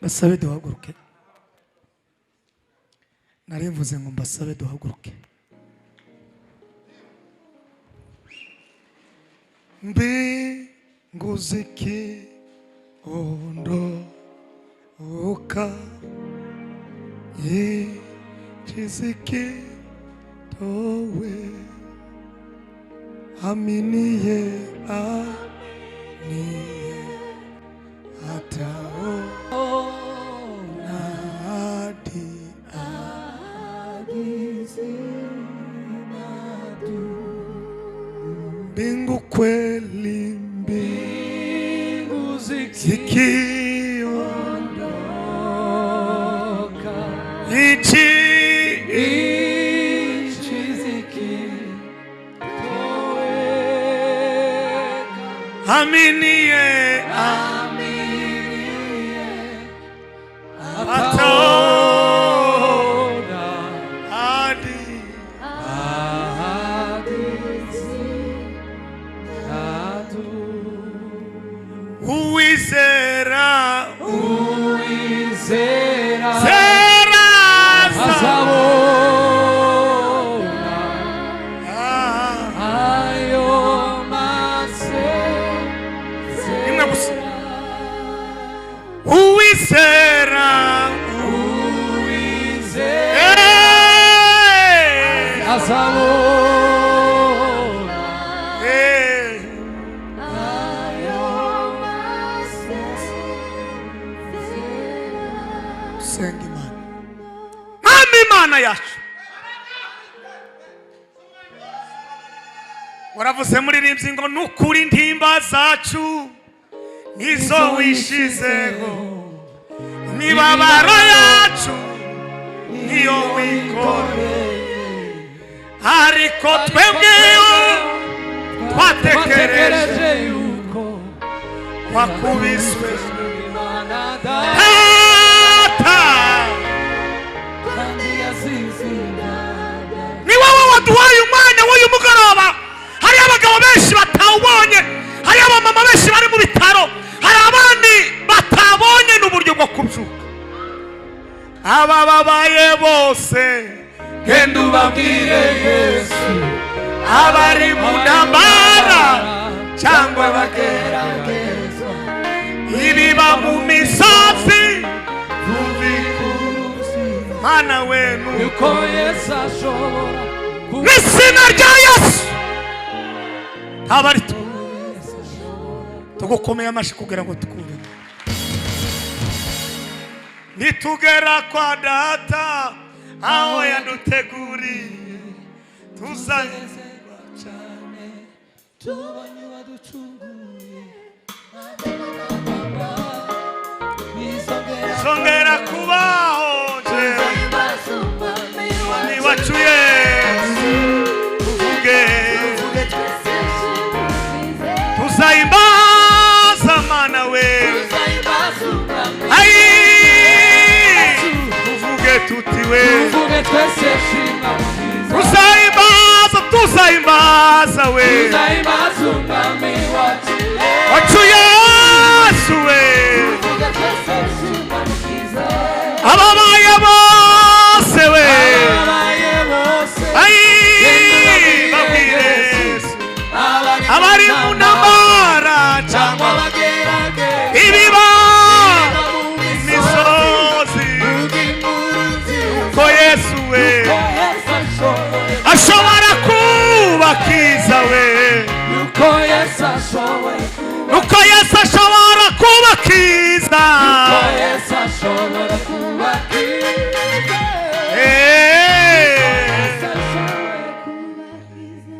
Basabe duhaguruke. Nari mvuze ngo mbasabe duhaguruke. Mbingu zikiondoka, nchi zikitowe, aminiye aniye ataona hadi. Mbingu kweli, mbingu zikiondoka, nchi aminiye ataona hadi. Uwizera zera azabona Ah, ayo masezerano. Rimwe gusa. Uwizera. Uwizera Eh, azabona eh. ayo. Senga Imana. Mwami Imana yacu, waravuze muririmbyi ngo nukuri intimba zacu nizo wishizeho, imibabaro yacu niyo wikoreye, ariko twebweho twatekereje twatekereje yuko wakubiswe Imana Data Data kandi yazize ibyaha. Ni wowe waduhaye umwanya w'uyu mugoroba. Hariyo abagabo benshi batawubonye, hariyo abamama benshi bari mu bitaro, hari abandi batabonye n'uburyo bwo kubyuka. Aba babaye bose, genda ubabwire Yesu. Abari mu ntambara cyangwa abageragezwa, ibiba mu misozi, Mana wenu yuko Yesu ashobora. Mu izina rya Yesu, ntaba ari twe. Tugukomeye amashyi kugira ngo tukubeho. Nitugera kwa Data aho yaduteguriye, tuzanye cyane tubonye uwaducunguye. Zongera kubaho jewe iwacu Yesu, tuvuge, tuzahimbaza Mana we. Ai, tuvuge tuti we tuvuge twese shima Mukiza. Tuzahimbaza, tuzahimbaza we. Tuzahimbaza Umwami wacu. Wacu Yesu we. Tuvuge twese shima Mukiza. Ababaye bose we. Ababaye bose. Ai, babwire Yesu. Abari mu ntambara cyangwa cyangwa abagerageza, ibiba mu misozi, ko Yesu we ko Yesu ashoboye ashobora kubakiza we. Yuko Yesu ashoboye. Nuko Yesu ashobora kubakiza. Yuko Yesu ashobora kubakiza. Eh. Yesu ashoboye kubakiza.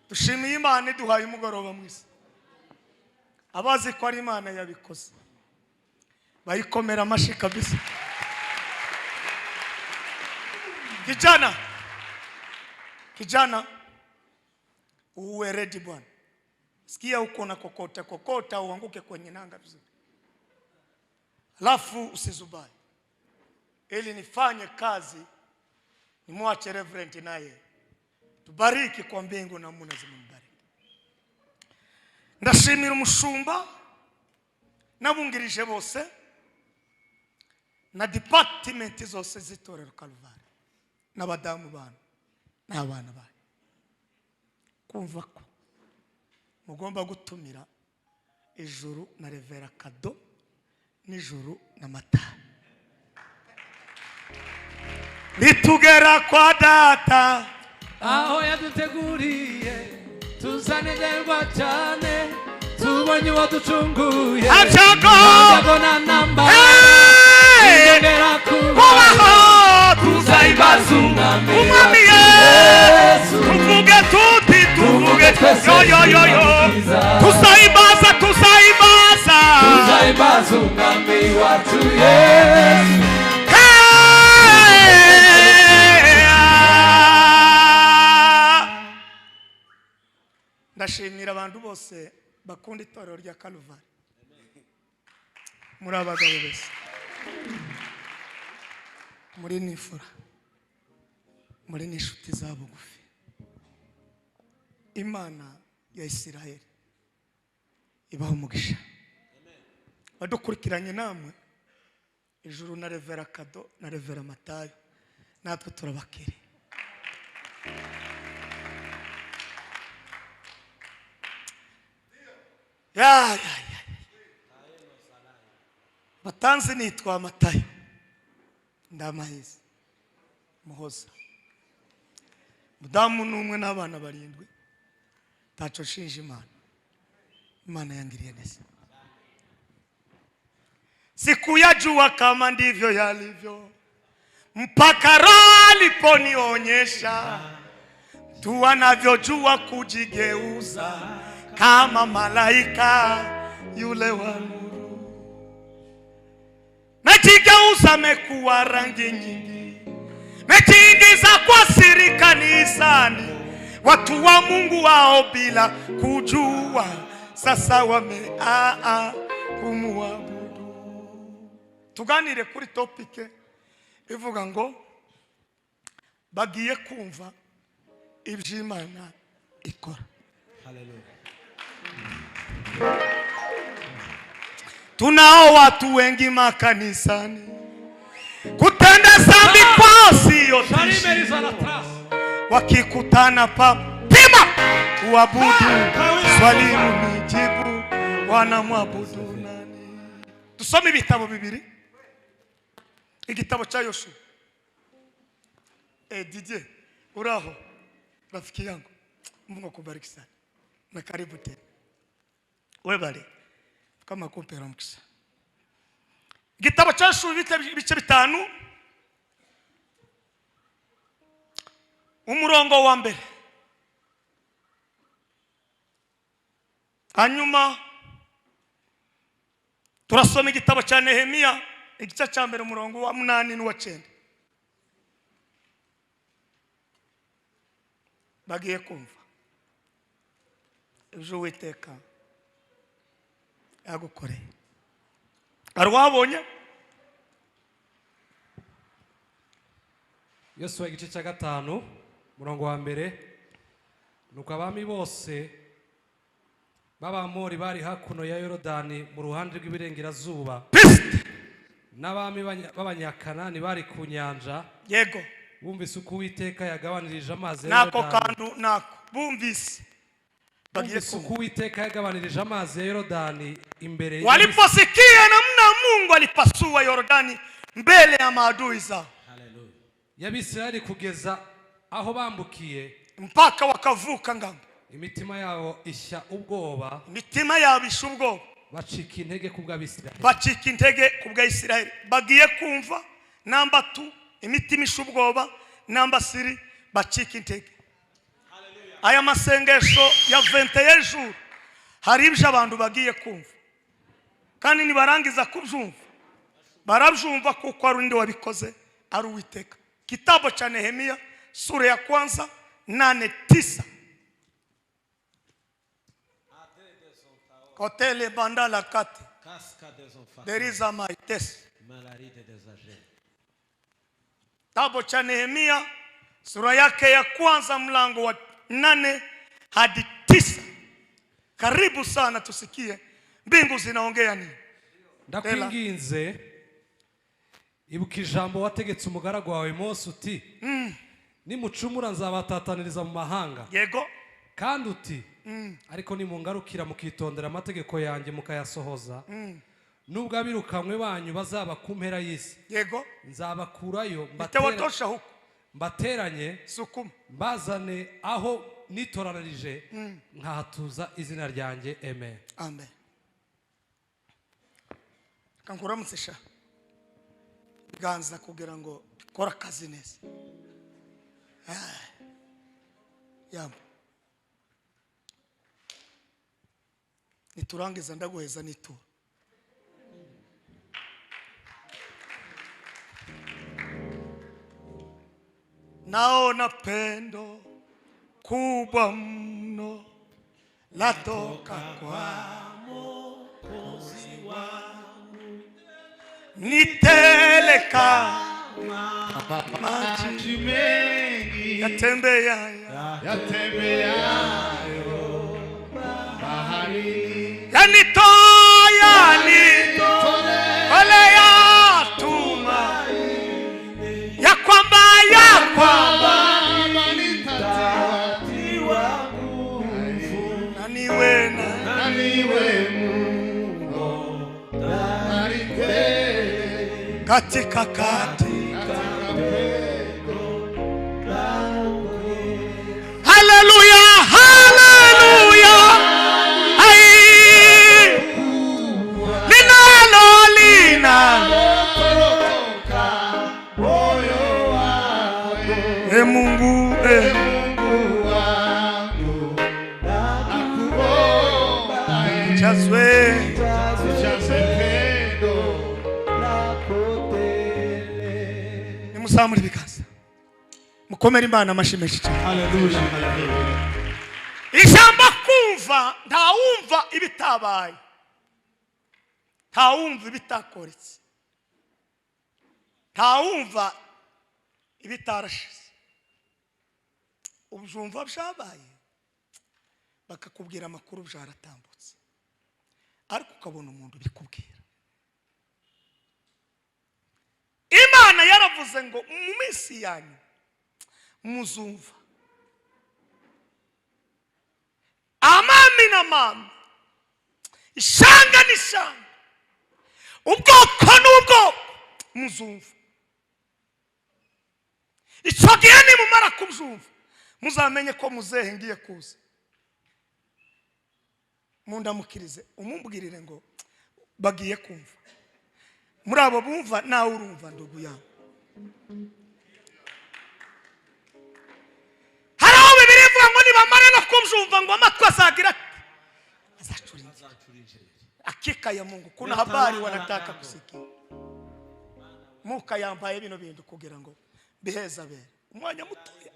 Dushimiye Imana iduhaye umugoroba mwiza. Abazi ko ari Imana yabikoze bayikomera amashyi kabisa. Kijana, kijana, uwe ready bwana. Sikia uko na kokota kokota, uanguke kwenye nanga vizuri, alafu usizubae, ili nifanye kazi, nimwache reverend naye tubariki kwa mbingu na muna zimembariki. Ndashimira umushumba n'abungirije bose. Na department zose z'itorero Karuvari, n'abadamu banyu n'abana banyu, kumva ko mugomba gutumira Ijuru na Revera Kado n'Ijuru na Matayo nitugera kwa Data. Aho yaduteguriye tuzanezerwa cyane tubonye uwo ducunguye. Ajago! Ajago na namba. Hey! Izongera kubaho. Tuzahimbaza Umwami Umwami wacu Yesu. Yesu. Tuvuge tuti, tuvuge. Twese. Yo yo yo yo. Tuzahimbaza, tuzahimbaza. Tuzahimbaza Umwami wacu Yesu. Hey! Ndashimira abantu bose bakunda itorero rya Karuvari. Muri abagabo bese, muri n'imfura, muri n'inshuti za bugufi. Imana ya Isiraheli ibaha umugisha. Badukurikiranye namwe, Ijuru na Revera Kado na Revera Matayo, natwe turabakiriye. Ya ya ya, batanzi, nitwa Matayo Ndamahizi Muhoza, mudamu n'umwe n'abana barindwi. Ntaco nshinja Imana, Imana yangiriye neza. Sikuyajua kama ndivyo yalivyo mpaka Roho aliponionyesha tu anavyojua kujigeuza kama malaika yule wa nuru. Mejigeuza, mekuwa rangi nyingi, mejiingiza kwa siri kanisani, watu wa Mungu wao bila kujua, sasa wameaa kumuabudu. Tuganire kuri topic ivuga ngo bagiye kumva iby'Imana ikora. Tunao watu wengi makanisani, kutenda zambi kwao siyo Sharimeri za la trace. Wakikutana pa pima kuabudu, swali unijibu, wanamwabudu nani? Tusome ibitabo bibiri, igitabo cha Yoshua. Eh, Didier, uraho rafiki yangu? Mungu akubariki sana na karibu tena. Webale kama kumpera mukisa. Igitabo cya Yoshua, ibice 5, umurongo wa mbere, hanyuma turasoma igitabo cya Nehemiya, igice cya mbere, umurongo wa 8 n'uwa 9. Bagiye kumva ibyo Uwiteka yagukoreye. Hari uwabonye? Yosuwa igice cya 5, umurongo wa 1. Nuko abami bose b'Abamori bari hakuno ya Yorodani mu ruhande rw'iburengerazuba, Pisite. n'abami b'Abanyakanani bari ku nyanja, bumvise uko Uwiteka yagabanirije amazi ya Nako Yorodani, kantu nako bumvise, bagiye bumvise uko kumva. Uwiteka yagabanirije amazi ya Yorodani imbere Waliposikia namna Mungu alipasua Yordani mbele ya maadui zao y'Abisirayeli kugeza aho bambukiye, mpaka wakavuka ngambo, imitima yabo ishya ubwoba, imitima yabo isha ubwoba, bacika intege ku bw'Abisirayeli. Bacika intege ku bwa Isiraheli. Bagiye kumva, number 2, imitima isha ubwoba, number 3, bacika intege. Aya masengesho ya 21 jours, hari ibyo abantu bagiye kumva, kandi nibarangiza kubyumva barabyumva kuko ari undi wabikoze, ari Uwiteka. Kitabu cha Nehemia sura ya kwanza, 8, 9. Kotele bandala kate deriza maites. Kitabu cha Nehemia sura yake ya kwanza, mlango wa 8 hadi 9. Karibu sana tusikie mbingu zinaongea nini. Ndakwinginze, Ibuka ijambo wategetse umugaragu wawe Mose uti: 'Nimucumura nzabatataniriza mu mahanga.' Kandi uti: 'Ariko nimungarukira mukitondera amategeko yanjye mukayasohoza, nubwo abirukanywe banyu bazaba ku mpera y'isi, nzabakurayo Itawatosha huko. mbateranye, Sukuma. mbazane aho nitoranirije nkahatuza izina ryanjye.' Amen." Amen. Reka nkuramutse sha, ibiganza kugira ngo dukore akazi neza. Ah. Yamba niturangiza ndaguheza n'ituro. Naona pendo kubwa mno latoka kwa Mwokozi wangu, niteleka maji mengi yatembeayo yatembeayo baharini, yanitoa ole yatuma ya kwamba Baba nitatiwa nguvu na niwe na na niwe Mungu dari tele katika kati. Katika pendo. Haleluya, haleluya. Ai, linalo lina Toroka moyo wako. E Mungu e. Mungu wangu nakuomba, Jazwe nijaze pendo. Nimuzamure ibiganza mukomere Imana amashyi menshi cyane. Haleluya, haleluya. Ijambo kumva, ntawumva ibitabaye, ntawumva ibitakoretse, ntawumva ibitarashize. Ubyumva byabaye, bakakubwira amakuru byaratambutse, ariko ukabona umuntu ubikubwira. Imana yaravuze ngo mu minsi yanyu muzumva amami n'amami, ishanga n'ishanga, ubwoko n'ubwoko muzumva. Icyo gihe nimumara kubyumva muzamenye ko muzehe ngiye kuza. Mundamukirize umumbwirire ngo bagiye kumva. Muri abo bumva nawe urumva, ndugu yawe. Hari aho Bibiri ivuga ngo nibamara no kubyumva ngo amatwi azagira ati azacuringira. Hakika ya Mungu kuna habari wanataka kusikia. Muka yambaye bino bintu kugira ngo biheza bere umwanya mutoya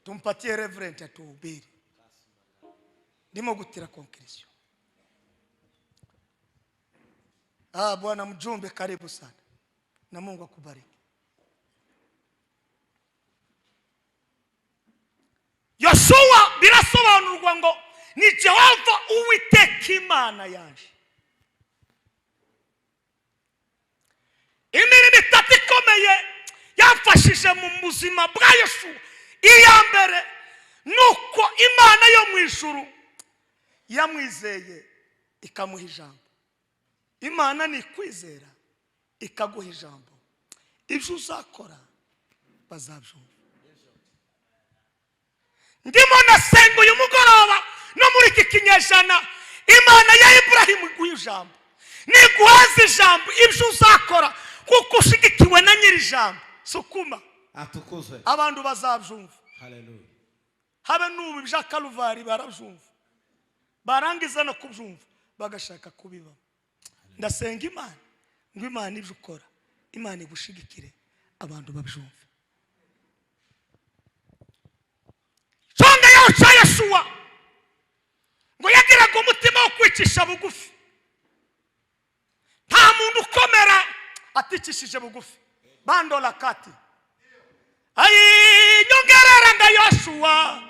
tumpatie reverend atuhubiri. Ndimo gutira conclusion. Ah, bwana mjumbe, karibu sana na Mungu akubariki. Yosuwa birasobanurwa ngo ni Jehova Uwiteka Imana yaje. Imirimo itatu ikomeye yamfashije mu buzima bwa Yosuwa. Iya mbere ni uko Imana yo mu ijuru yamwizeye ikamuha ijambo. Imana ni ikwizera ikaguha ijambo, ibyo uzakora bazabyumva. Ndimo nasenga uyu mugoroba no muri iki kinyejana, Imana ya Iburahimu iguha ijambo. Niguhaza ijambo, ibyo uzakora kuko ushigikiwe na nyiri ijambo, sukuma. Atukuzwe. Abantu bazabyumva. Haleluya. Habe n'ubu ibya Karuvari barabyumva, barangiza no kubyumva bagashaka kubibamo. Ndasenga Imana ngo Imana ibyo ukora, Imana igushigikire, abantu babyumve. Songa yaho cya Yeshuwa ngo yagiraga umutima wo kwicisha bugufi. Nta muntu ukomera aticishije bugufi. Bandola kati ayinyongerera nga Yoshuwa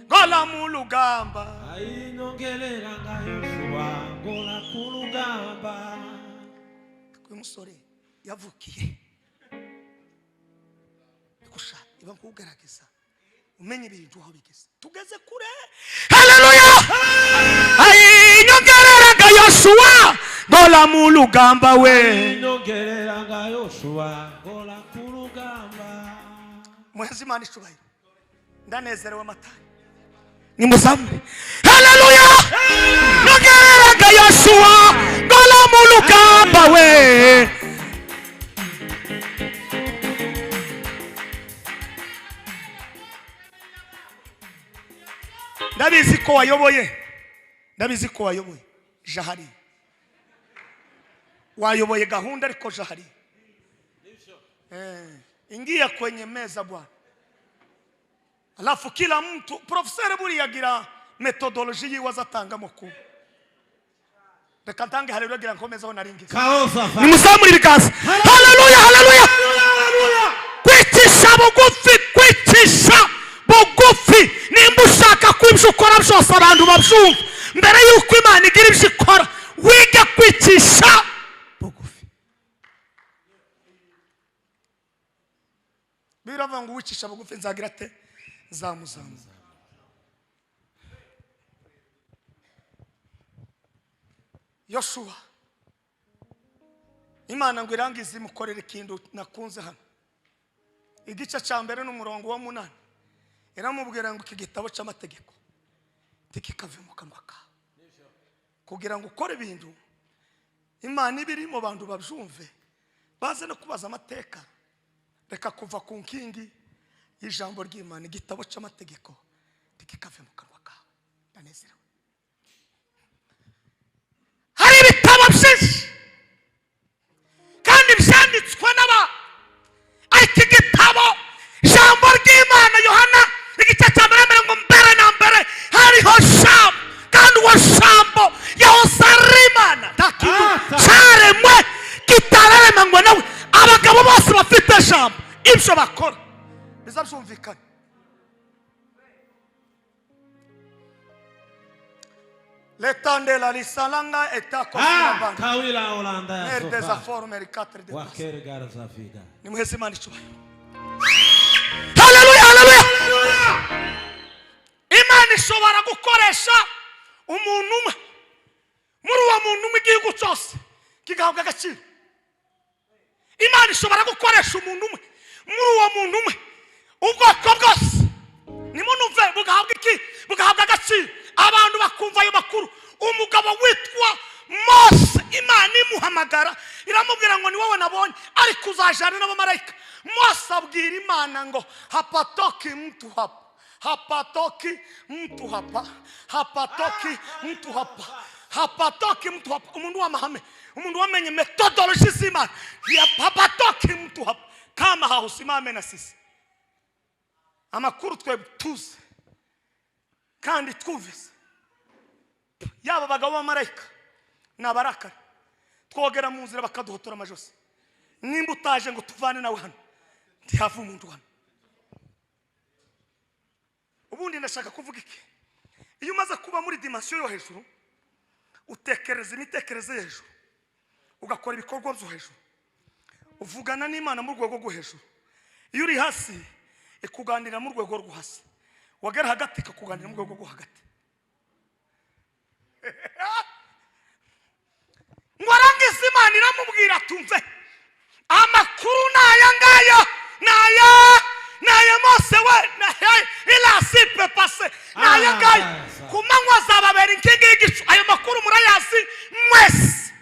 ngola mu rugamba. Ayinyongerera nga Yosuwa ngola ku rugamba. Uyu musore yavukiye Iba nkugerageza umenye ibintu aho bigeze. Tugeze kure. Haleluya! Inyongereraga Yosuwa ngola mu rugamba we. Inyongereraga Yosuwa ngola ku rugamba. Muheze Imana icubahiro. Ndanezerewe amatayi. Nimuzamure. Haleluya! Nyongereraga Yosuwa ngola mu rugamba we. Ndabizi ko wayoboye, ndabizi ko wayoboye jahari, wayoboye gahunda, ariko jahari ingia kwenye meza bwana. Alafu kila mtu, professeur buriya agira methodology yiwe azatanga amakuru. Reka ntange haleluya gira nkomezeho naringize. Kaosa. Nimuzamure ibiganza. Haleluya, haleluya! Kwicisha bugufi, kwicisha bugufi. Nimba ushaka ko ibyo ukora byose abantu babyumva, mbere y'uko Imana igira ibyo ikora, wige kwicisha bugufi. Biravuga ngo uwicisha bugufi nzagira ate? Nzamuzamura. Yoshuwa, Imana ngo irangize imukorera ikintu nakunze hano. Igice cya mbere n'umurongo wa 8, iramubwira ngo iki gitabo cy'amategeko ntikikave mu kanwa kawe, kugira ngo ukore ibintu Imana ibiri mu bantu babyumve, baze no kubaza amateka. Reka kuva ku nkingi y'ijambo ry'Imana. Igitabo cy'amategeko ntikikave mu kanwa kawe. Ndanezerewe. Hari ibitabo byinshi kandi byanditswe n'aba, ariko igitabo ijambo ry'Imana, Yohana igice cya mbere mbere ngo mbere na mbere hariho jambo, kandi uwo jambo yahoze ari Imana. Nta kintu cyaremwe kitararemanywe nawe. Abagabo bose bafite jambo, ibyo bakora bizabyumvikana. Letandela lisalanga etakosilabana. Kawila Holanda ya Merde sofa. za forme rikatre de Wakere gara za vida. Nimuheze Imana icubahiro. Haleluya, haleluya! Imana ishobora gukoresha umuntu umwe, muri uwo muntu umwe igihugu cyose kigahabwa agaciro. Imana ishobora gukoresha umuntu umwe, muri uwo muntu umwe ubwoko bwose nimunumve bugahabwa iki? Bugahabwa agaciro. Abantu bakumva ayo makuru. Umugabo witwa Mose, Imana imuhamagara iramubwira ngo ni wowe nabonye, ariko uzajana n'abamarayika. Mose abwira Imana ngo hapatoki mtu hapa, hapatoki mtu hapa, hapatoki mtu hapa, hapatoki mtu hapa. Umuntu w'amahame, umuntu wamenye methodology z'Imana, hapatoki mtu hapa kama hausimame na sisi. Amakuru twe tuzi kandi twumvise, yaba abagabo b'abamarayika ni abarakare, twogera mu nzira bakaduhotora amajosi. Nimba utaje ngo tuvane nawe hano, ntihava umuntu hano. Ubundi ndashaka kuvuga iki? Iyo umaze kuba muri dimension yo hejuru, utekereza imitekerereze yo hejuru, ugakora ibikorwa byo hejuru, uvugana n'Imana mu rwego rwo hejuru. Iyo uri hasi ikuganira mu rwego rwo hasi, wagera hagati ikakuganira mu rwego rwo hagati. Ngo arangize, Imana iramubwira tumve amakuru ni aya ngaya, ni aya, ni aya. Mose we, irasipe pase, ni aya ngaya. Ku manywa azababera inkingi y'igicu, ayo makuru murayazi mwese,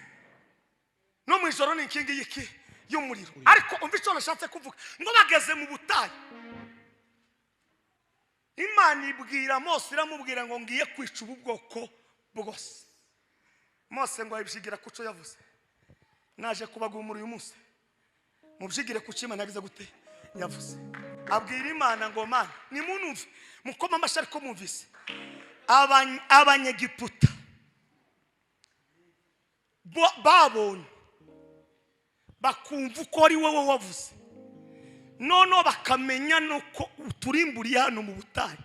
no mu ijoro ni inkingi y'iki? Y'umuriro. Ariko umva icyo nashatse kuvuga, ngo bageze mu butayu, Imana ibwira Mose, iramubwira ngo ngiye kwica ubu bwoko bwose. Mose ngo ayibyigira ku cyo yavuze. Naje kubagumura uyu munsi, mubyigire ku cyo Imana yagize gute? Yavuze. Abwira Imana ngo Mana, nimunumve, mukoma amashyi, ariko mwumvise Abanyegiputa babonye bakumva uko ari wowe wavuze, noneho bakamenya nuko uturimburiye hano mu butayu,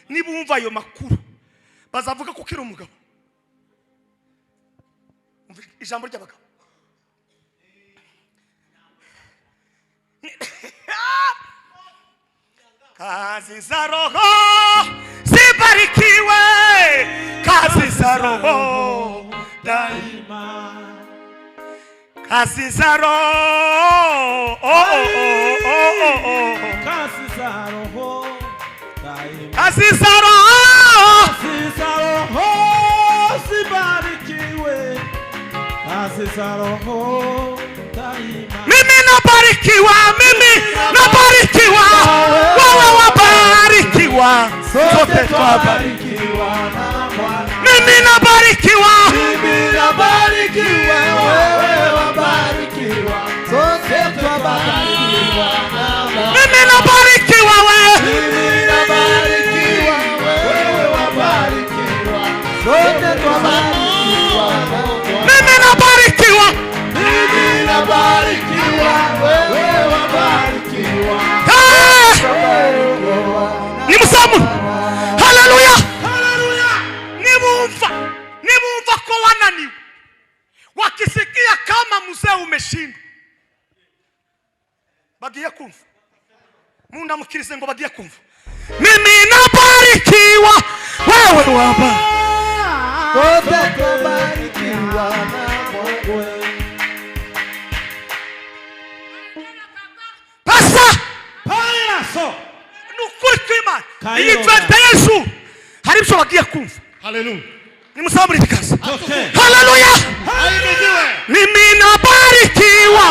nibumva ayo makuru bazavuga ko ukiri umugabo. Umva ijambo ry'abagabo. Kazi za Roho zibarikiwe, kazi za Roho daima, kazi za Roho, oh, oh, oh, oh, oh. Kazi za Roho daima. Kazi za Roho. Kazi za Roho zibarikiwe. Kazi za Roho daima. Mimi nabarikiwa, mimi nabarikiwa, wewe wabarikiwa, sote twabarikiwa. Twabarikiwa na Bwana. Mimi nabarikiwa. Mimi nabarikiwa, wewe wabarikiwa, sote twabarikiwa na Bwana. Mimi nabarikiwa we. Mimi nabarikiwa, wewe wabarikiwa, sote twabarikiwa na Bwana. Mimi nabarikiwa. Mimi nabarikiwa, wewe wabarikiwa, Eh! twabarikiwa. Nimuzamu haleluya. Nibumva, nibumva ko wananiwe, wakisikia kama mzee umeshindwa, bagiye kumva. Mundamukirize ngo bagiye kumva. Mimi nabarikiwa, wewe waba Sote twabarikiwa na Bwana. Pasa Pale ni ukuri kw'Imana. Kayo. Iyi mvente y'ejo hari ibyo bagiye kumva. Haleluya. Nimuzamure ibiganza. Okay. Haleluya. Haleluya. Mimi nabarikiwa.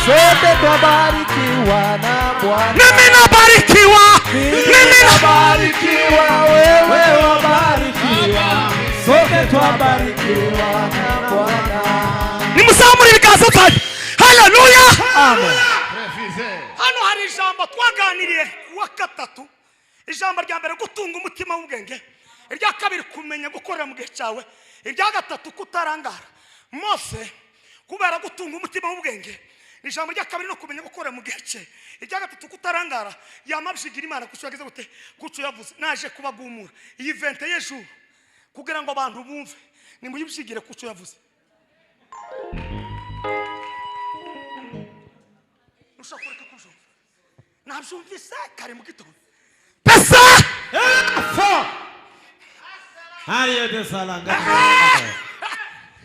Sote twabarikiwa na Bwana. Mimi nabarikiwa. Mimi na Nabarikiwa, wewe wabarikiwa, sote twabarikiwa na Bwana. Nimuzamure ibiganza byanyu. Haleluya. Amen. Hano hari ijambo twaganiriye kuwa gatatu. Ijambo rya mbere, gutunga umutima w'ubwenge. Irya kabiri, kumenya gukorera mu gihe cyawe. Irya gatatu, kutarangara. Mose kubera gutunga umutima w'ubwenge, ijambo rya kabiri no kumenya gukorera mu gihe cye, irya gatatu kutarangara, yamabyigira Imana kuco yagize gute, kuco yavuze. Naje kubagumura iyi vente y'ejuru kugira ngo abantu bumve. Nimuyibyigire kuco yavuze. Ushobora kureka kubyumva. Nabyumvise kare mu gitondo pesa. Hariyo desalanga.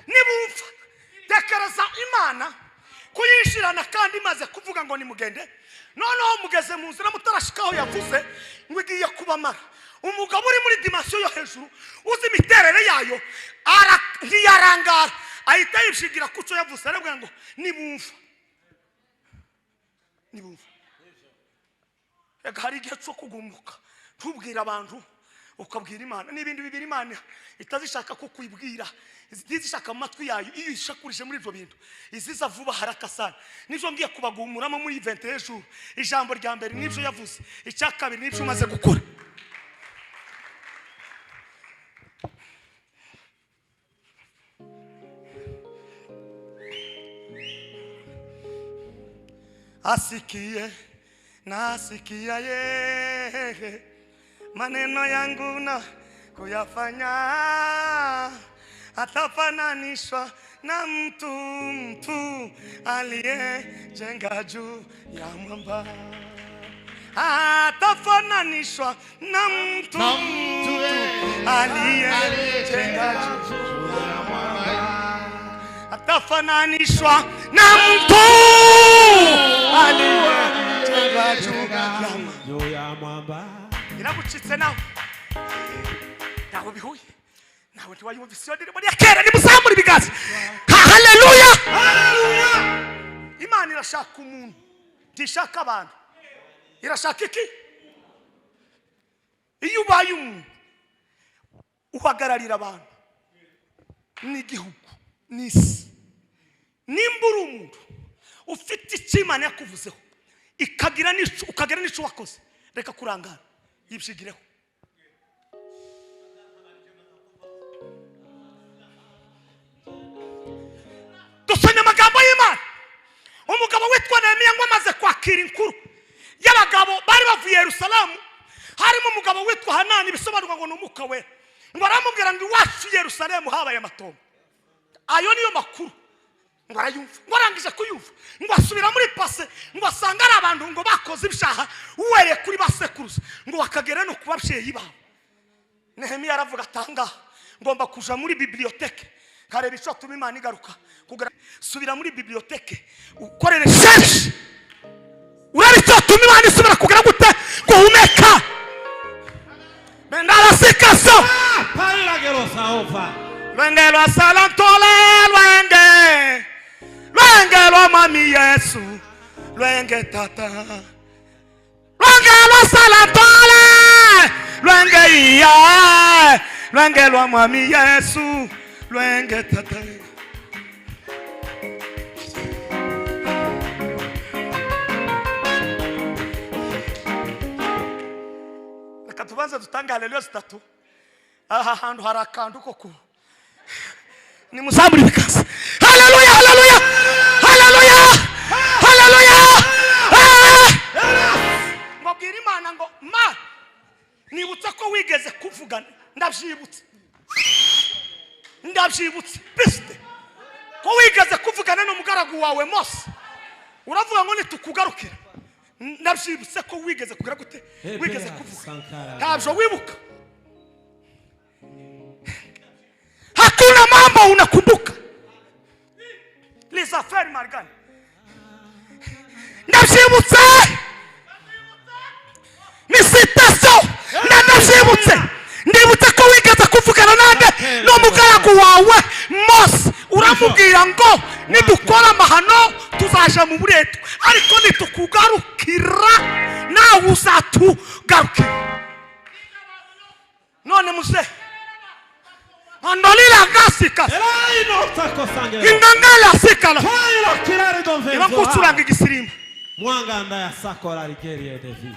Nibumva tekereza Imana kuyinjirana kandi imaze kuvuga ngo nimugende, noneho mugeze mu nzira mutarashikaho yavuze ngo igiye kubamara. Umugabo uri muri dimension yo hejuru, uzi imiterere yayo, ntiyarangara, ahita yishingira ku cyo yavuze. Aravuga ngo nibumva, nibumva. Reka, hari igihe cyo kugumuka, ntubwire abantu, ukabwira Imana. N'ibindi bibiri Imana itazishaka ko kuyibwira, ntizishaka mu matwi yayo. Iyo uyishakurije muri ibyo bintu, iziza vuba harakasana. Nibyo ngiye kubagumuramo muri event hejuru. Ijambo rya mbere nibyo yavuze, icya kabiri nibyo umaze gukora. Asikie na asikia ye maneno yangu na kuyafanya, atafananishwa na mtu aliyejenga juu ya mwamba, atafananishwa na mtu Na mtu aliyejenga juu ya mwamba, atafananishwa na mtu aliyejenga juu ya mwamba. Juu ya mwamba. Iragucitse nawe, ntawe bihuye nawe, ntiwayumvise iyo ndirimbo ya kera. Nimuzamure ibiganza. Haleluya. Imana irashaka umuntu, ntishaka abantu. Irashaka iki? Iyo ubaye umuntu, uhagararira abantu n'igihugu n'isi. Nimba uri umuntu ufite icyo Imana yakuvuzeho, ikagira n'ico, ukagira n'ico wakoze, reka kurangara, yibyigireho. Dusomye amagambo y'Imana. Umugabo witwa Nehemiya ngo amaze kwakira inkuru y'abagabo bari bavuye Yerusalemu, harimo umugabo witwa Hanani, bisobanurwa ngo ni umwuka wera, ngo aramubwira ngo iwacu i Yerusalemu habaye amatongo. Ayo niyo makuru. Ngo arayumva, ngo arangije kuyumva, ngo asubira muri passé, ngo asanga ari abantu ngo bakoze ibyaha uwereye kuri ba sekuruza, ngo bakagera no ku babyeyi babo. Nehemiya aravuga, atanga ngomba kuja muri bibliothèque nkareba icyo atuma Imana igaruka. Kugira subira muri bibliothèque, ukorere recherche, urebe icyo atuma Imana isubira kugira gute guhumeka bendarasikasa. Pariragerosaofa. Lwenge lwa salantole, lwenge, lwenge lwa Mwami Yesu, lwenge tata, lwenge lwa salantole, lwenge iya, lwenge lwa Mwami Yesu, lwenge tata. Reka tubanze dutange haleluya zitatu. Aha hantu hari akantu ko ku nimuzamure ibiganza. Haleluya, haleluya, haleluya, haleluya! Ah! Ngo bwira Imana ngo: "Ma, nibutse ko wigeze kuvugana, ndabyibutse, ndabyibutse bisite ko wigeze kuvugana n'umugaragu wawe Mose, uravuga ngo nitukugarukira. Ndabyibutse ko wigeze kugira gute, wigeze kuvuga." Sankara. Ntabyo wibuka? Hakuna mambo unakumbuka? Les affaires margani. Ndabyibutse, ni citation. Ndabyibutse, ndibutse ko wigeze kuvugana nande? N'umugaragu wawe Mose, uramubwira ngo nidukora amahano tuzaja mu buretwa, ariko nitukugarukira nawe uzatugarukira. None muze andolila gasika ingangala sikala iba gucuranga igisirimba. Mwanganda ya sakora rigerie de vie.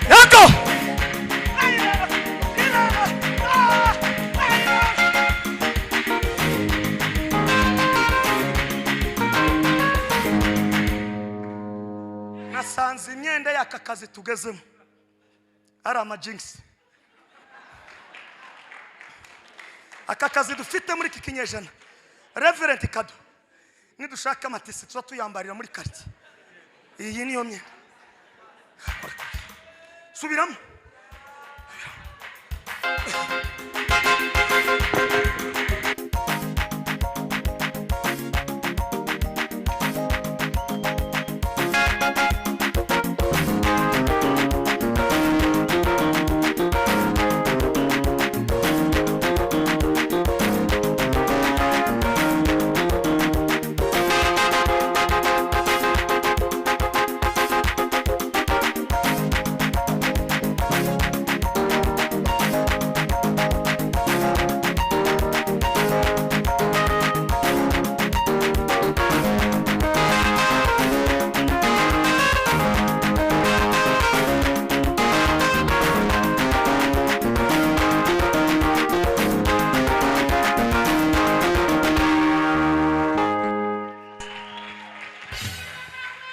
Yego. Nasanze imyenda y'aka kazi tugezemo ari amajingisi. Aka kazi dufite muri iki kinyejana, Reverend Kado, nidushaka amatisi tuba tuyambarira muri karitsiye. Iyi niyo myenda. Subiramo.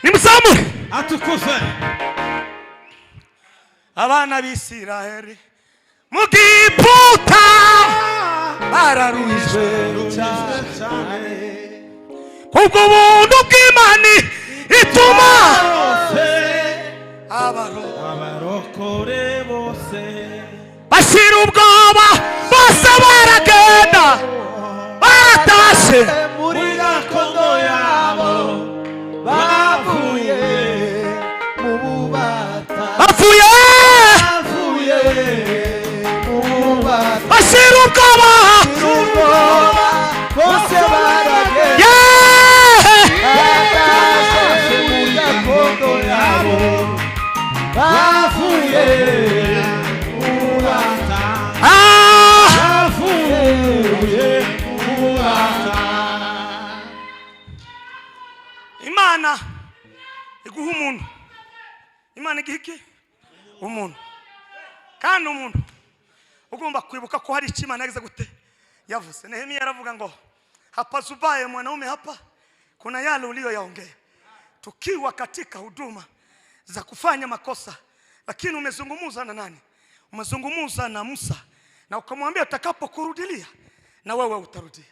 Nimuzamure. Atukuzwe. Abana b'Isiraheli mu Giputa bararuhijwe cyane. Kubwo buntu bw'Imana ituma abaro abarokore bose bashira ubwoba, bose baragenda, baratashe muri gakondo yabo, bavuye mu bubata. Bavuye. Bavuye mu bubata. Bashira ubwoba. Ubwoba bose baragenda. Yeee! Batashe muri gakondo yabo, bavuye mu bubata. Ah! Bavuye mu bubata. Imana iguha umuntu, Imana iguha iki? Umuntu. Kandi umuntu ugomba kwibuka ko hari icyo Imana yagize gute? Yavuze. Nehemiya aravuga ngo hapazubaye mwanaume, hapa kuna yale uliyoyaongea tukiwa katika huduma. za kufanya makosa, lakini umezungumuza na nani? Umezungumuza na Musa na ukamwambia utakapokurudilia na wewe utarudia.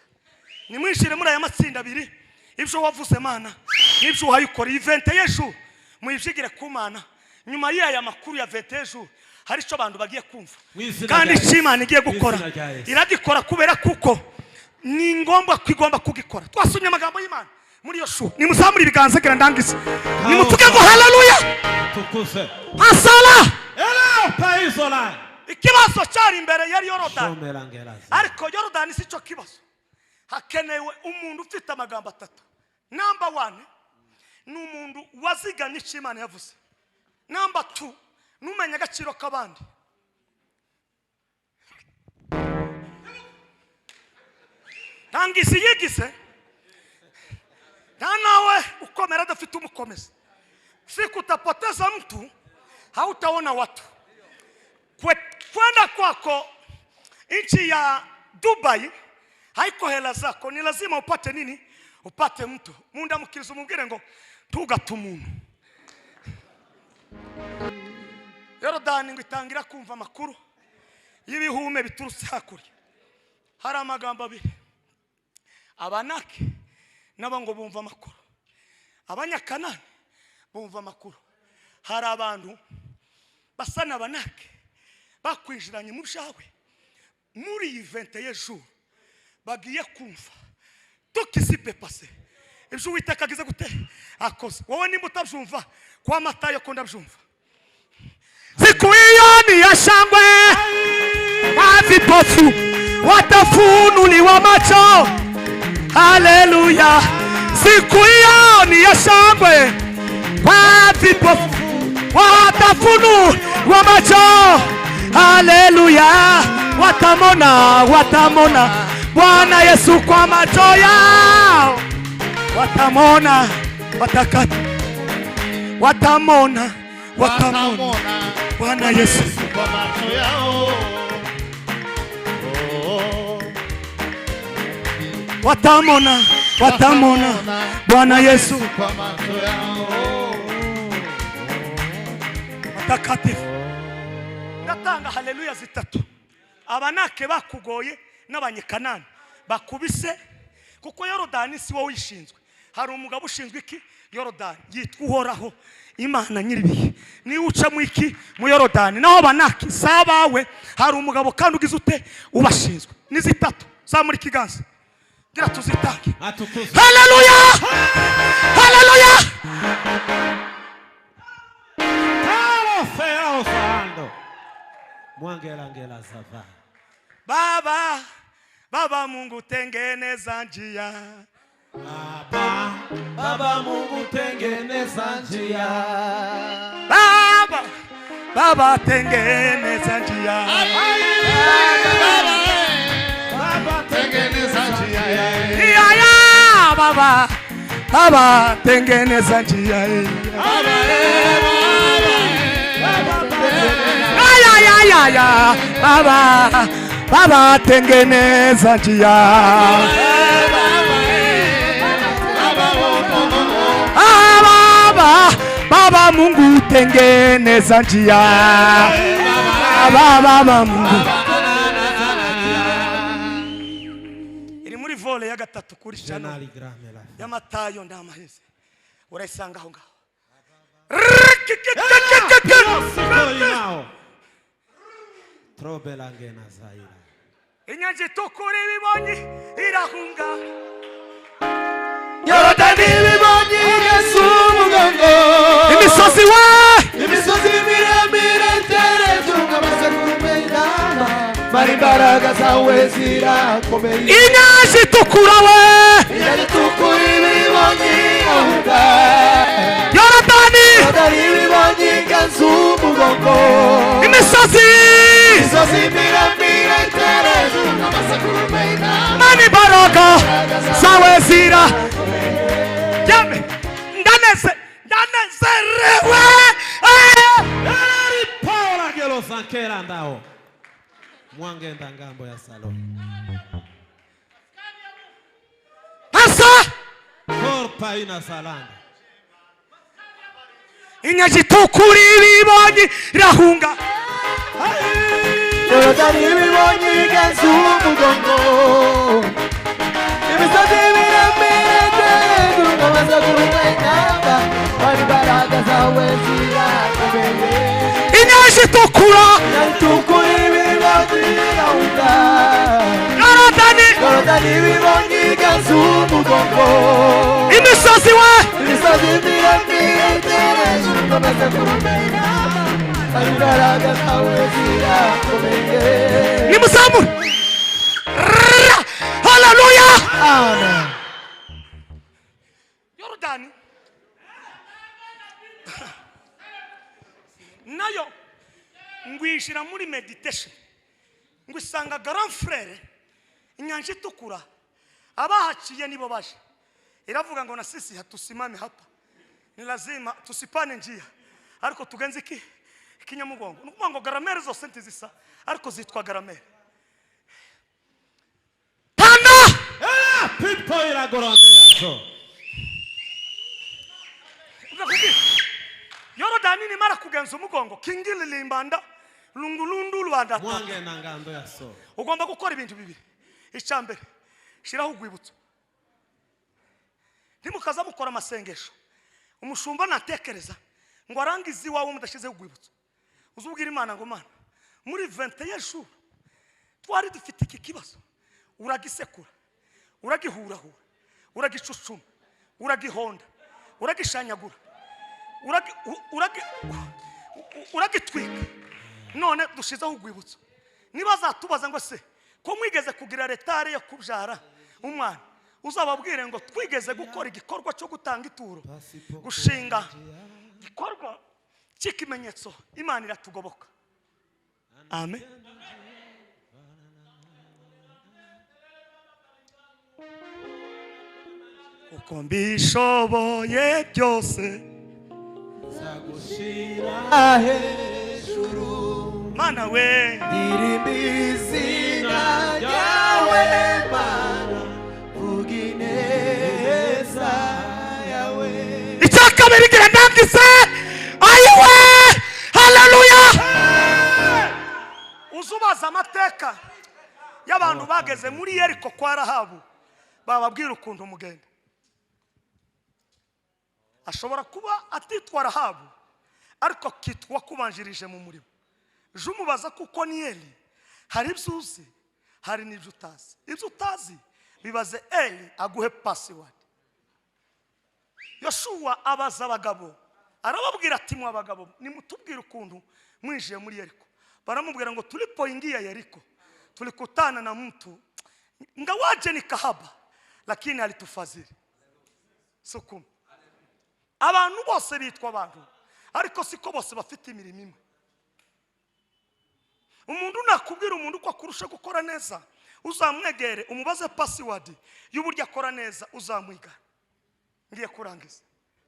Nimwishire muri aya matsinda abiri, ibyo wavuze Mana n'ibyo wayikora. Iyi 21 jours muyivigire ku Mana. Nyuma y'aya makuru ya 21 jours hari icyo abantu bagiye kumva. Mu izina Kandi rya icyo Imana igiye Yesu. Mu gukora izina rya Yesu. iragikora kubera kuko ni ngombwa ko igomba kugikora. Twasomye amagambo y'Imana muri Yoshuwa. Nimuzamure ibiganza gira ndangize, nimutuge ngo haleluya. Tukuze. Asala. Ela paizola. Ikibazo cyari imbere yari Yorodani. Shomerangeraza. Ariko Yorodani si cyo kibazo. Hakenewe umuntu ufite amagambo atatu. Number one ni umuntu wazigamye icyo Imana yavuze. Number two, numenya agaciro k'abandi. Nta ngisi yigize, nta nawe ukomera adafite umukomeza. Siku utapoteza mtu, hautaona watu. Kwenda kwako nchi ya Dubai haiko hela zako, ni lazima upate nini? Upate mtu. Mundamukiriza umubwire ngo ntugate umuntu. Yorodani ngo itangira kumva amakuru y'ibihume biturutse hakurya. Hari amagambo abiri. Abanaki nabo ngo bumva amakuru, Abanyakanani bumva amakuru. Hari abantu basa n'Abanaki bakwinjiranye mu byawe muri iyi 21 jours, bagiye kumva tukisipe pase ibyo Uwiteka agize gute akoze. Wowe nimba utabyumva kwa Matayo, ko ndabyumva. Siku hiyo ni ya shangwe, vipofu watafunuliwa macho. Haleluya! Siku hiyo ni ya shangwe, kwa vipofu watafunuliwa macho. Haleluya! Watamona, watamona Bwana Yesu kwa macho yao, watamona watakati, watamona, watamona Bwana Yesu kwa macho yao. Oh, watamona, watamona Bwana Yesu kwa macho yao. Watakatifu. Ndatanga haleluya zitatu. Abanake bakugoye n'Abanyekanani bakubise, kuko Yorodani si wowe uyishinzwe. Hari umugabo ushinzwe iki? Yorodani. Yitwa Uhoraho Imana nyiribihe. Niba uca mu iki? Mu Yorodani. Naho Abanaki si abawe, hari umugabo kandi ugize ute? Ubashinzwe. Ni zitatu. Zamura ikiganza gira tuzitange. Atukuzwe. Haleluya, haleluya. Talo feao sando. Mwangela zava. Baba, Baba Mungu, tengeneza njia. Baba, Baba Mungu, tengeneza njia. Baba, Baba, tengeneza njia. Baba, Tengeneza njia. Ya ya Baba, Baba, tengeneza njia. Ya ya ya ya ya Baba, Baba, tengeneza njia. Ah, Baba, Baba Mungu, tengeneza njia. Baba, Baba Mungu. Iri muri volume ya gatatu kuri channel Jenali grame la. ya Matayo ndamaheze, urayisanga aho ngaho. Sikoinao. Trobelangena zaira. Inyanja Itukura ibibonye irahunga. Yorodani ibibonye Yesu umugongo. Imisozi we! Imisozi miremire iteretse amasekurume y'intama, mara imbaraga zawe zirakomeye. Inyanja Itukura we! Inyanja Itukura ibibonye irahunga. Yorodani! Yorodani ibibonye inganzo umugongo. Imisozi! Imisozi miremire iteretse amasekurume y'intama. Mani imbaraga zawe zira Yame, ndanezerewe. Elari Paula gelo sankera ndao. Mwangenda ngambo ya salon. Asa. Korpa ina salanda. Inyanja Itukura ibibonye irahunga. Yorodani ibibonye igenza umugongo, imisozi miremire hejuru n'amasekurume y'intama, kandi imbaraga zawe zirakomeye. Inyanja Itukura. Inyanja Itukura ibibonye irahunga. Yorodani. Yorodani ibibonye igenza umugongo, imisozi we. Imisozi miremire hejuru n'amasekurume y'intama, kandi imbaraga zawe zirakomeye. Nimuzamure. Haleluya! Amen. Yorodani nayo ngwinjira muri meditation, ngo isanga grand frère Inyanja Itukura, abahaciye nibo baje. Iravuga ngo na sisi hatusimame hapa, ni lazima tusipane njia, ariko tugenze iki ikinyamugongo. Ni ukuvuga ngo grammaire zose ntizisa, ariko zitwa grammaire tanda. Pipo iragorondera so. Ndakubwira, Yorodani nimara kugenza umugongo, kingililimbanda lungulundu lwanda. Mwange na ngando ya so. Ugomba gukora ibintu bibiri. Icya mbere, shyiraho urwibutso. Ntimukaza mukora amasengesho, umushumba natekereza ngo arangize iwawe mudashyizeho urwibutso. Uzubwira Imana ngo: "Mana, muri 21 jours twari dufite iki kibazo." Uragisekura, uragihurahura, uragicucuma, uragihonda, uragishanyagura, uragitwika. None dushizeho urwibutso. Niba azatubaza ngo: "Se ko mwigeze kugira retard yo kubyara umwana?" Uzababwire ngo: "Twigeze gukora igikorwa cyo gutanga ituro, gushinga igikorwa cy'ikimenyetso, Imana iratugoboka." Amen. Uko mbishoboye byose Nzagushira hejuru. Mana we. Ndirimba izina ryawe, Mana, vuga ineza yawe. Icya kabiri, gira ndangize. Ayiwe, haleluya! Uzubaza amateka y'abantu bageze muri Yeriko kwa Rahabu, bababwira ukuntu umugenda. Ashobora kuba atitwa Rahabu, ariko akitwa kubanjirije mu murimo. Je umubaza, kuko ni Eli. Hari ibyo uzi, hari n'ibyo utazi. Ibyo utazi bibaze Eli aguhe password. Yoshuwa abaza abagabo, arababwira ati: "Mwa abagabo, nimutubwire ukuntu mwinjiye muri Yeriko." Baramubwira ngo: "Tulipoingia Yeriko tulikutana na mtu, ingawaje ni kahaba, lakini alitufadhili." Sukuma. Abantu bose bitwa abantu, ariko siko bose bafite imirimo imwe. Umuntu nakubwira umuntu uko akurusha gukora neza, uzamwegere umubaze password y'uburyo akora neza, uzamwiga. Ngiye kurangiza.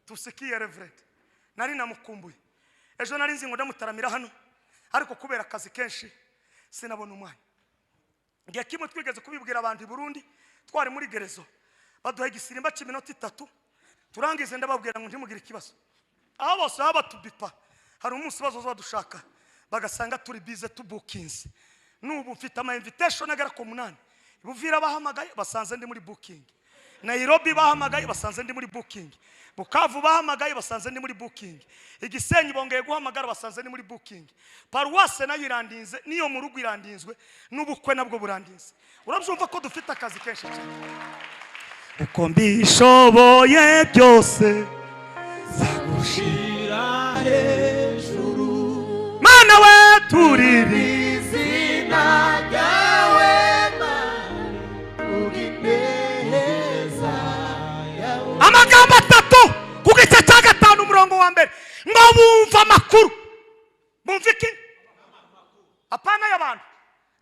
Tusikiye reverend, nari namukumbuye. Ejo nari nzi ngo ndamutaramira hano, ariko kubera akazi kenshi sinabona umwanya. Igihe kimwe twigeze kubibwira abantu i Burundi, twari muri gerezo, baduha igisirimba cy'iminota 3. Turangize, ndababwira ngo ntimugire ikibazo, aho bose baba batubipa, hari umunsi bazoza badushaka bagasanga turi busy, tubukinze. N'ubu mfite ama invitation agera ku 8. Buvira bahamagaye basanze ndi muri booking, Nairobi bahamagaye basanze ndi muri booking, Bukavu bahamagaye basanze ndi muri booking, Igisenyi bongeye guhamagara basanze ndi muri booking. Paruwase nayo irandinze, n'iyo mu rugo irandinzwe, n'ubukwe nabwo burandinze. Urabyumva ko dufite akazi kenshi cyane. Uko mbishoboye byose Nzagushira hejuru. Mana we, turiri Izina ryawe, Mana, vuga ineza yawe. Amagambo atatu ku gice cya 5 umurongo wa 1, ngo bumva amakuru. Bumva iki? Apana y'abantu,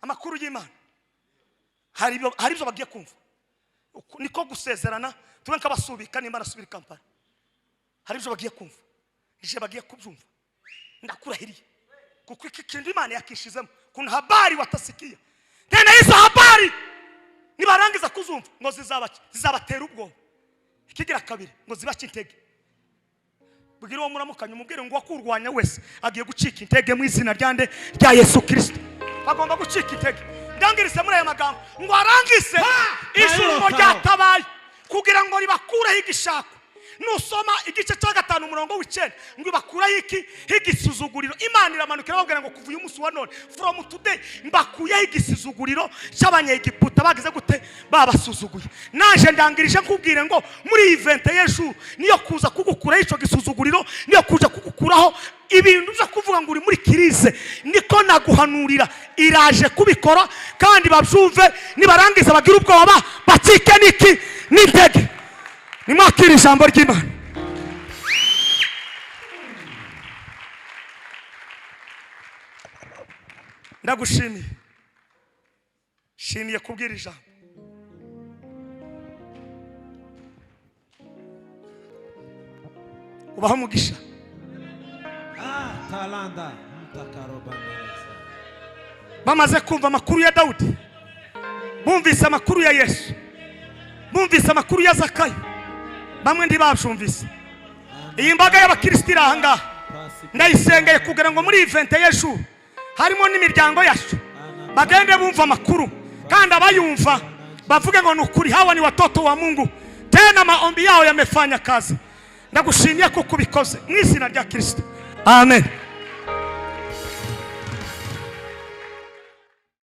amakuru y'Imana. Hari ibyo bagiye kumva. Niko gusezerana, tube nk'abasubika nimba nasubira i Kampala. Hari ibyo bagiye kumva, ije bagiye kubyumva, ndakurahiriye, kuko iki kintu Imana yakishizemo. Kuna habari watasikia, tena hizo habari nibarangiza kuzumva ngo zizabatera ubwoba. Ikigira kabiri, ngo zibace intege. Bwira uwo muramukanya, umubwire ngo uwakurwanya wese agiye gucika intege mu izina rya nde? Rya Yesu Kirisito. Agomba gucika intege. Ndangirize muri aya magambo ngo arangize. Ijuru ngo ryatabaye kugira ngo ribakureho igishako. Nusoma igice cya 5, umurongo w'9, ngo ibakuraho iki? Igisuzuguriro. Imana iramanuka, irababwira ngo kuva uyu munsi wa none, from today, mbakuyeho igisuzuguriro cy'Abanyegiputa. Bagize gute? Babasuzuguye. Naje ndangirije nkubwire ngo muri iyi 21 jours niyo kuza kugukuraho icyo gisuzuguriro, niyo kuza kugukuraho ibintu byo kuvuga ngo uri muri crise. Niko naguhanurira, iraje kubikora. Kandi babyumve, nibarangiza bagira ubwoba, bacike n'iki? N'intege. Nimwakira ijambo ry'Imana. Ndagushimiye, shimiye kubwira ijambo. Ubaho umugisha. Ah, talanda mutakarobandereza. Bamaze kumva amakuru ya Dawudi, bumvise amakuru ya Yesu, bumvise amakuru ya Zakayo, bamwe ntibabyumvise. Iyi mbaga y'abakristo iri aha ngaha, ndayisengeye kugira ngo muri iyi 21 jours harimo n'imiryango yacu, bagende bumva amakuru, kandi abayumva bavuge ngo ni ukuri, hawa ni watoto wa Mungu, tena maombi yao yamefanya kazi. Ndagushimiye kuko ubikoze mu izina rya Kristo, amen.